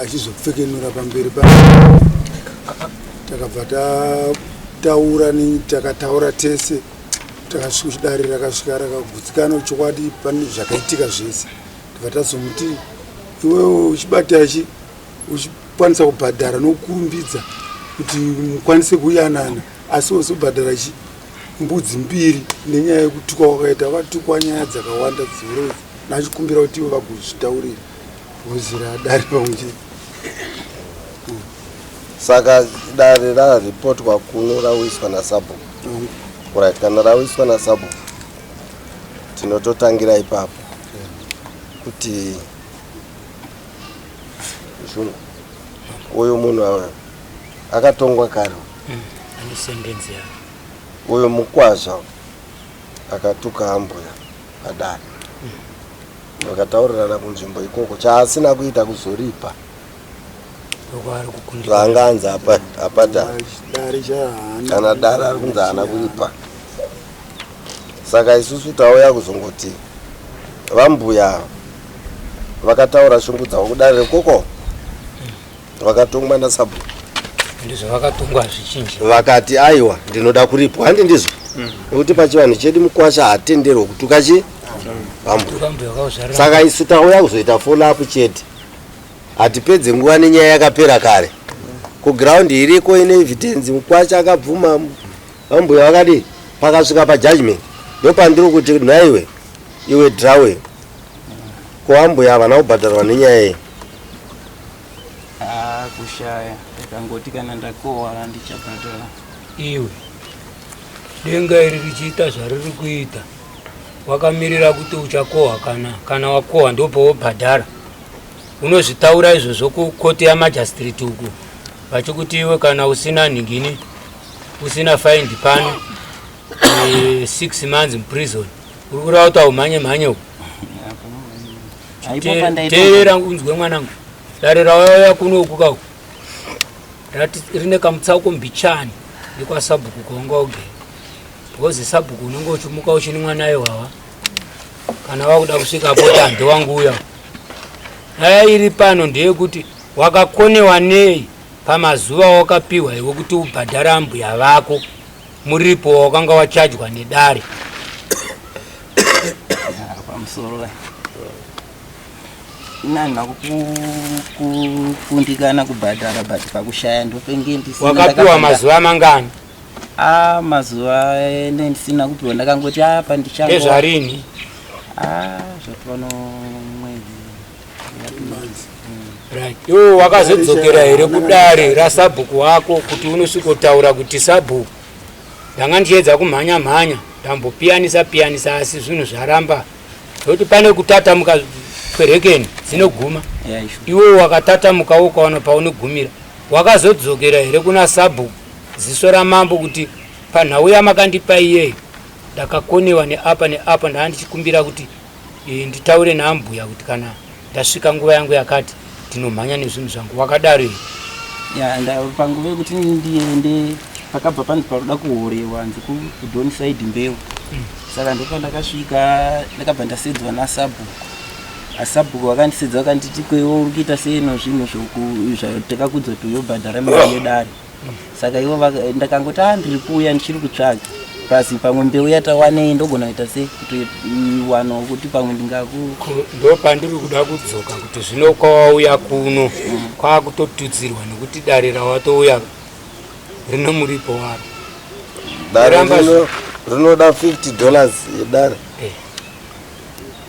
Achizopfekenura pamberi pa takabva tataura, takataura tese, takasvika dare rakasvika rakagutsikana chokwadi pane zvakaitika zvese. Tibva tazomuti, iwewe uchibata chi uchikwanisa kubhadhara nokurumbidza kuti mukwanise kuyanana, asi wozobhadhara chi mbudzi mbiri nenyaya yekutukwa kwakaita. Wakatukwa nyaya dzakawanda dziuroidzi, nachikumbira kuti ivo vagozvitaurira vozira dare pamwe chete. Saka dare raripotwa kuno, rauyiswa nasabhuku? Right, kana rauyiswa nasabhuku, tinototangira ipapo kuti shungu uyu munhu ava akatongwa kare. Ane sentence yake. Uyu mukwazva akatuka ambuya padare, vakataurirana kunzvimbo ikoko. Chaasina kuita kuzoripa. Ndokwaari kukundika. Zvaanga anzi abhadhara. Dare chahaana. Kana dare ari kunzi haana kuripa. Saka isusu tauya kuzongoti vambuya vakataura shungu dzavo kudare ikoko, vakatongwa nasabhuku. Ndizvo, zvakatongwa zvichinji. Vakati, aiwa, ndinoda kuripwa. Handi ndizvo? Nekuti pachivanhu chedu mukwasha haatenderwe kutuka chi vambuya. Tuka mbuya wakakuzvarira. Saka isu tauya kuzoita follow up chete, hatipedze nguva nenyaya yakapera kare. Kuground iriko, ine evidence, mukwasha akabvuma, vambuya vakadii. Pakasvika pajudgment, ndopandiri kuti, nhaiwe iwe drawe, ko ambuya havana kubhadharwa nenyaya iyi? Ah, kushaya. Ndakangoti kana ndakohwa ndichabhadhara. Iwe, denga iri richiita zvariri kuita, wakamirira kuti uchakohwa? Kana wakohwa ndopowobhadhara? Unozvitaura izvozvo kukoti yamagistrate uku, vachikuti iwe kana usina nhingini, usina fine pano, 6 months muprison. Uri kureva kuti aumhanye mhanye uku? Haipo pandaita. Teerera unzwe, mwanangu. Dare rawauya kuno uku kauku rati rine kamutsauko mbichani nekwasabhuku kwaunga ugere, because sabhuku unenge uchimuka uchinwa naye hwawa. Kana wakuda kusvika poti hande wangu uya. Nyaya iri pano ndeyekuti wakakonewa nei pamazuva wakapiwa iwe kuti ubhadhara ambuya vako muripo wakanga wachajwa nedare? Ah, pamusoro ina kukundikana kubhadhara, but pakushaya ndopenge ndisina. Wakapiwa mazuva mangani? Ah, mazuva ene ndisina kupiwa, ndakangoti apa ndichango. Ndezvarini? Ah, zvatova mwedzi. Right. Iwe wakazodzokera here kudare rasabhuku wako kuti unosvikotaura kuti, sabhuku, ndanga ndichiedza kumhanya mhanya, ndambopiyanisa piyanisa, asi zvinhu zvaramba, nokuti pane kutatamuka kwerekeni dzinoguma? Ya, ishu. Iwe wakatatamuka ukaona paunogumira. Wakazodzokera here kuna sabhuku ziso ramambo kuti panhau yamakandipa iyeyi ndakakonewa neapa neapa, ndaa ndichikumbira kuti nditaure naambuya kuti kana ndasvika nguva yangu yakati ndinomhanya nezvinhu zvangu? Wakadaro here? Ya, panguva yekuti ndiende pakabva panzi paroda kuhorewa, hanzi kuDonside mbeu. Saka ndopandakasvika, ndakabva ndasedzwa nasabhuku. Asabhuku vakandisedza, vakanditi, kwewo uri kuita sei nozvinhu zvatakakudza kuti uyobhadhara mari yedare? Saka ivo ndakangoti, a, ndiri kuuya, ndichiri kutsvaga pasi, pamwe mbeu yatawanei ndogona kuita sei kutoiwanawo kuti pamwe ndingaku. Ndo pandiri kuda kudzoka kuti zvino kwawauya kuno kwakutotutsirwa nekuti dare rawatouya rine muripo waro. Dare Ramba rinoda $50 yedare.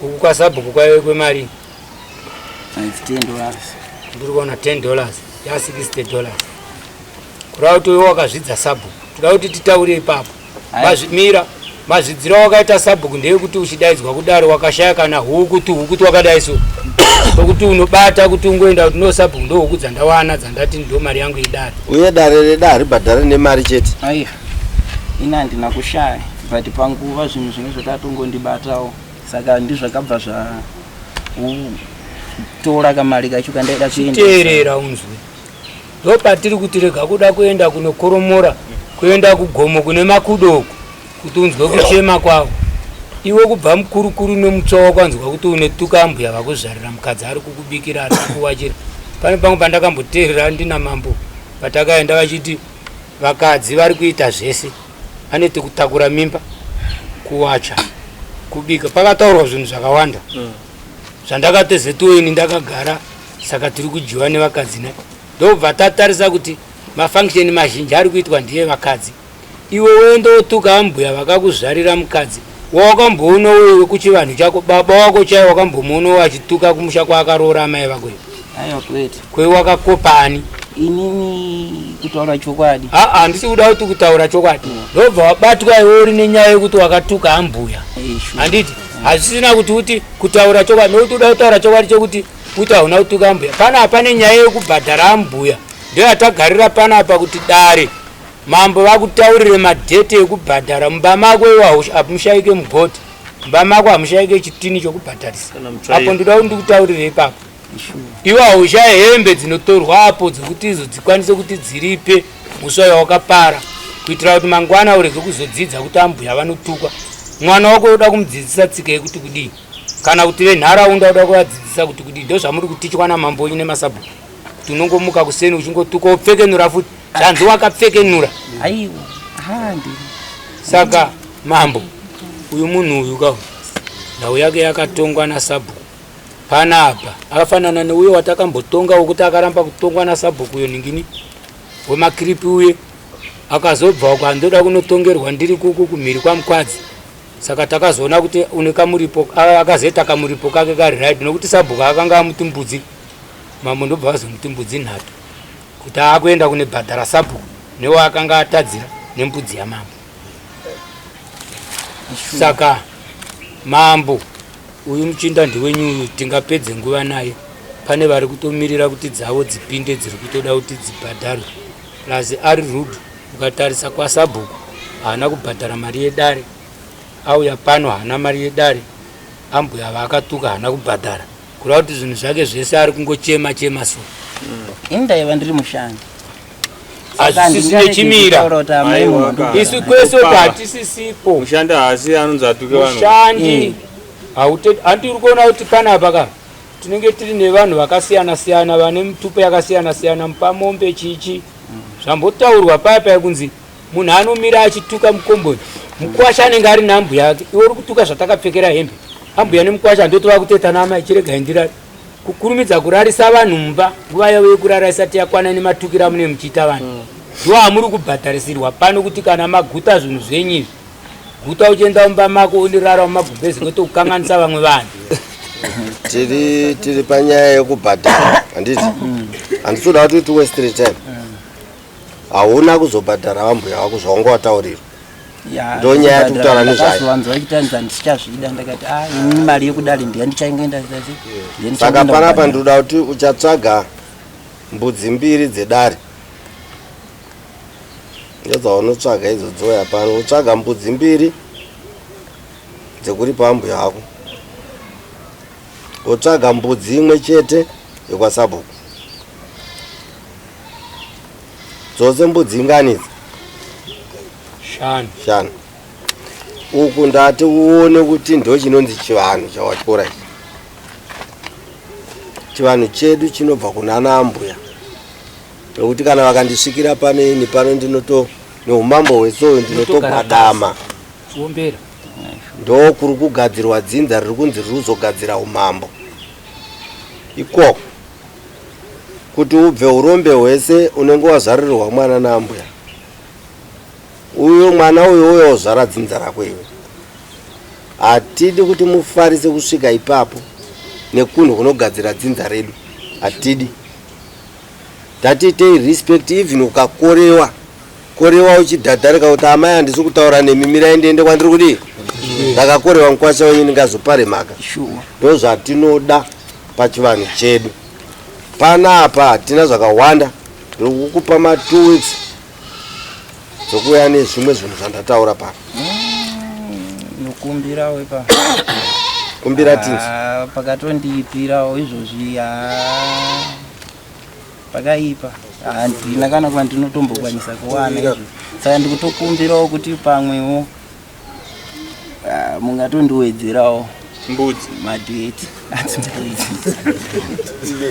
Uku kwasabhuku kwaive kwemari? It's $10. Ndiri kuona $10 ya $60, kureva kuti iwe wakazvidza sabhuku. Toda kuti titaure ipapo. Ayi. Mira, mazvidziro wakaita sabhuku ndeyekuti uchidaidzwa kudaro wakashaya kana huku, tuhuku twakadai so tokuti unobata kuti ungoenda kuti, no, sabhuku, ndo huku dzandawana dzandati ndo mari yangu yedare. Uye dare redu haribhadhari nemari chete. Aiwa, ini handina kushaya, but panguva zvinhu zvinge zvakatongondibatawo, saka ndizvakabva zvatora kamari kacho kandaida kuendesa. Teerera unzwe, ndo patiri kuti rega kuda kuenda kunokoromora, kuenda kugomo kune makudo uku kuti unzwe kuchema kwavo. Iwe kubva mukurukuru nemutsva wakwanzwa kuti unotuka ambuya vakuzvarira, mukadzi ari kukubikira, ari kukuwachira. Pane pamwe pandakamboteerera ndina mambo patakaenda vachiti vakadzi vari kuita zvese, anoti kutakura mimba, kuwacha, kubika. Pakataurwa zvinhu zvakawanda zvandakatozetiwo ini ndakagara, saka tiri kudyiwa nevakadzi ne ndobva tatarisa kuti mafunction mazhinji ari kuitwa ndiye vakadzi. Iwe woenda wotuka ambuya vakakuzvarira mukadzi wawakamboona iwe kuchivanhu chako, baba wako chaiwo wakambomuonawo achituka kumusha kwaakaroora amai vako iwe. Aiwa kwete. Kwe wakakopa ani? Inini kutaura chokwadi. Aa, handisi kuda kuti kutaura chokwadi. Ndobva wabatwa iwe uri nenyaya yekuti wakatuka ambuya. Handiti hazvisina kuti uti kutaura chokwadi, nokuti uda kutaura chokwadi chokuti kuti hauna kutuka ambuya. Panapa pane nyaya yekubhadhara ambuya, ndiyo yatagarira panapa kuti dare mambo vakutaurire madhete ekubhadhara. Mumba mako iwe hamushaike mugoti, mumba mako hamushaike chitini chokubhadharisa. Apo ndoda kuti ndikutaurire ipapo. Iwe haushaye hembe dzinotorwa apo dzekuti idzo dzikwanise kuti dziripe mhosva yawakapara, kuitira kuti mangwana urege kuzodzidza kuti ambuya vanotukwa. Mwana wako uda kumudzidzisa tsika yekuti kudii, kana kuti venharaunda uda kuvadzidzisa kuti kudii. Ndozvamuri kutichwa namambo wenyu nemasabhuku, kuti unongomuka kuseni uchingotuka wopfekenura futi, zvanzi wakapfekenura. Aiwa, handi. Saka mambo uyu munhu uyu ka, nhau yake yakatongwa nasabhuku panapa, akafanana neuyo watakambotonga wekuti akaramba kutongwa nasabhuku uyo ningini wemakiripi uye akazobva uko andoda kunotongerwa ndiri kuku kumhiri kwaMukwadzi. Saka takazoona kuti une kamuripo, akazoita kamuripo kake kari right, nokuti sabhuku akanga amuti mbudzi, mambo ndobva vazomuti mbudzi nhatu kuti akuenda kunebhadhara sabhuku newaakanga atadzira nembudzi yamambo. Saka mambo uyu muchinda ndiwenyu uyu, tingapedze nguva naye. Pane vari kutomirira kuti dzavo dzipinde, dziri kutoda kuti dzibhadharwe. Plus ari rude, ukatarisa kwasabhuku haana kubhadhara mari yedare, auya pano haana mari yedare, ambuya vaakatuka haana kubhadhara, kureva kuti zvinhu zvake zvese ari kungochema chema so. Ini ndaiva ndiri mushandi. Hazvisisi nechimira. Isu kwese uko hatisisipo. Mushandi haasi anonzi atuke vanhu. Mushandi handi uri kuona kuti panapa ka tinenge tiri nevanhu vakasiyana siyana vane mitupo yakasiyana siyana, mupamombe chichi zvambotaurwa paya paya kunzi munhu anomira achituka mukomboni, mukwasha anenge ari nambuya yake, iwe uri kutuka zvatakapfekera hembe. Ambuya nemukwasha ndotova kutoita amai chiregai ndirari, kukurumidza kurarisa vanhu mumba nguva yavo yekurara isati yakwana nematukiro amune muchiita vanhu. Ndo amuri kubhadharisirwa pano kuti kana maguta zvinhu zvenyu izvi, guta uchienda mumba mako undirara mumagumbezi kwete kukanganisa vamwe vanhu. Tiri panyaya yekubhadhara, handiti? Handisi kuda kuti tiwaste time. Hauna kuzobhadhara vambuya vako zvawanga wataurirwa. Ndo nyaya yatiri kutaura nezvayo. Ndakazowanzwa vachitanza ndichazvida, ndakati ah, ini mari yekudare ndiya ndichangoenda. Saka panapa ndinoda kuti uchatsvaga mbudzi mbiri dzedare, ndedzaunotsvaga idzo dzoya pano. Utsvaga mbudzi mbiri dzekuripa ambuya vako, wotsvaga mbudzi imwe chete yekwasabhuku. Dzose mbudzi ingani idzi? Shanu. Shanu. Uku ndati uone kuti ndo chinonzi chivanhu chawatyora ichi. Chivanhu chedu chinobva kunana ambuya, nekuti kana vakandisvikira pano ini pano ndinoto neumambo hwesoyo ndinotogwadama. Kuombera. Ndo kuri kugadzirwa dzinza riri kunzi riri kuzogadzira umambo ikoko. Kuti ubve urombe hwese unenge wazvarirwa mwana naambuya, uyo mwana uyo uyo wozvara dzinza rako iwe. Hatidi kuti mufarise kusvika ipapo nekunhu kunogadzira dzinza redu, hatidi. Tatiitei respect, even ukakorewa korewa uchidhadharika kuti amai handisi kutaura nemi, mirai ndiende kwandiri kudii, ndakakorewa mukwasha wenyu ndingazopare mhaka. Ndo zvatinoda pachivanhu chedu. Panapa hatina zvakawanda, ndiri kukupa ma 2 weeks dzokuuya nezvimwe zvinhu zvandataura pano. Nokumbirawo ipa. Kumbira tinzi. Ah, pakatondiipirawo izvozvi, pakaipa, handina kana kwandinotombokwanisa kuwana izvo. Saka ndikutokumbirawo kuti pamwewo mungatondiwedzerawo. Mbudzi. Madheti anzi mbudzi.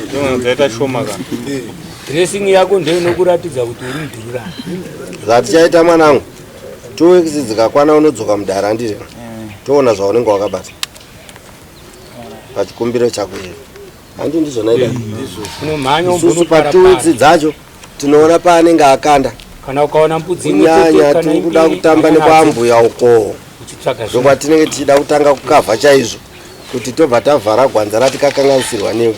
Ndinoona dzaita shoma ka. Dressing yako ndiyo inokuratidza kuti uri mudhururani. Zvatichaita mwanangu, 2 weeks dzikakwana unodzoka mudare handiti? Toona zvaunenge wakabata pachikumbiro chako icho. Handi ndizvona ida. Unomhanya Isusu pa 2 weeks dzacho tinoona paanenge akanda. Kana ukaona mbudzi imwe chete Kunyanya kana tiri kuda mbiri, kutamba mhanya nadzo nekwambuya uko. uchitsvaga zvinhu. Ndokwatinenge tichida kutanga kukavha chaizvo kuti tobva tavhara gwanza ratikakanganisirwa newe.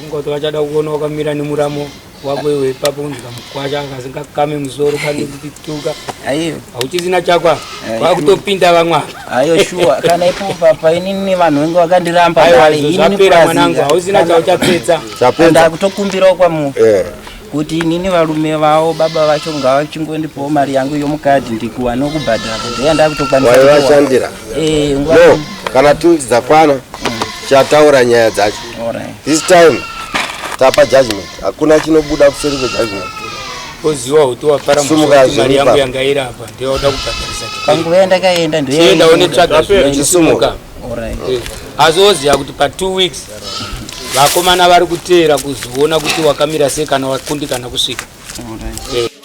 Ungoti vachada kuona wakamira nemuramo wako iwe ipapo unzi kamukwasha kasingakame musoro kane kutituka. Aiyo. Hauchisina chako apa. Aiyo. Vakutopinda vamwe apa. Aiyo shuwa kana ipo papa inini vanhu venge vakandiramba Aiwa, dare, izvo inini zvapera purazi mwanangu, hausina chauchapedza. Chapedza. Ndakutokumbirawo kwamuri Eh. kuti inini varume vavo baba vacho ngavachingondipawo mari yangu yomukadhi ndikuwane kubhadhara kudheya ndakutokwanisa kutowana. Waivashandira. Eh, nguva No, kana 2 weeks dzakwana chataura nyaya dzacho. Alright. This time tapa judgment. Hakuna chinobuda kuseri kwejudgment. Oziwa kuti wapara Sumuka musoro kuti mari zviri yangu ipapo. yanga iri apa ndoyauda kubhadharisa chikwereti. Panguva yandakaenda Chienda unetsvaga Zvapera. zvinosimuka. Alright. Eh, asi oziva kuti pa 2 weeks vakomana vari kuteera kuzoona kuti wakamira sei kana wakundikana kusvika. Alright. Eh.